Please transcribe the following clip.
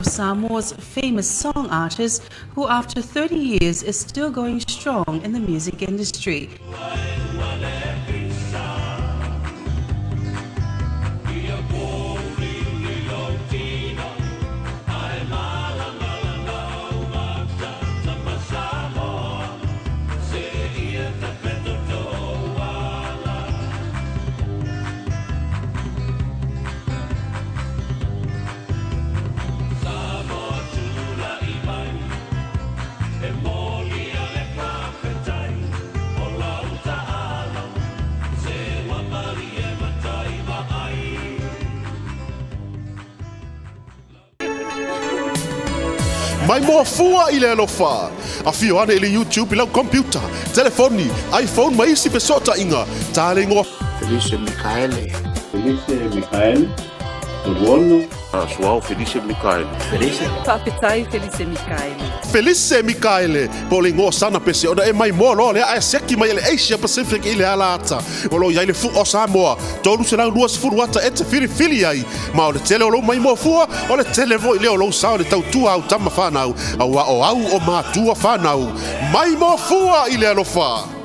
Samoa's famous song artist who after 30 years is still going strong in the music industry. Mai moa fua i le alofa. Afio ane i le YouTube i lau computer, telefoni, iPhone ma isi fesootaiga. Ta le igoa. Felice Mikaele. Felice Mikaele, Toluono. Suao Felice Mikaele. Felice. Faafetai Felice Mikaele. Felice Mikaele, po o le igoa sana pese ona e maimoa loa lea ae siaki mai e le Asia Pacific i le ala ata. O lo o i ai le fua o Samoa, 320 ata e te filifili ai. Ma o le tele o lou maimoa fua, o le tele foi lea o lou sao i le tautua au tama fanau, aua o au o matua fanau. Maimoa fua i le alofa!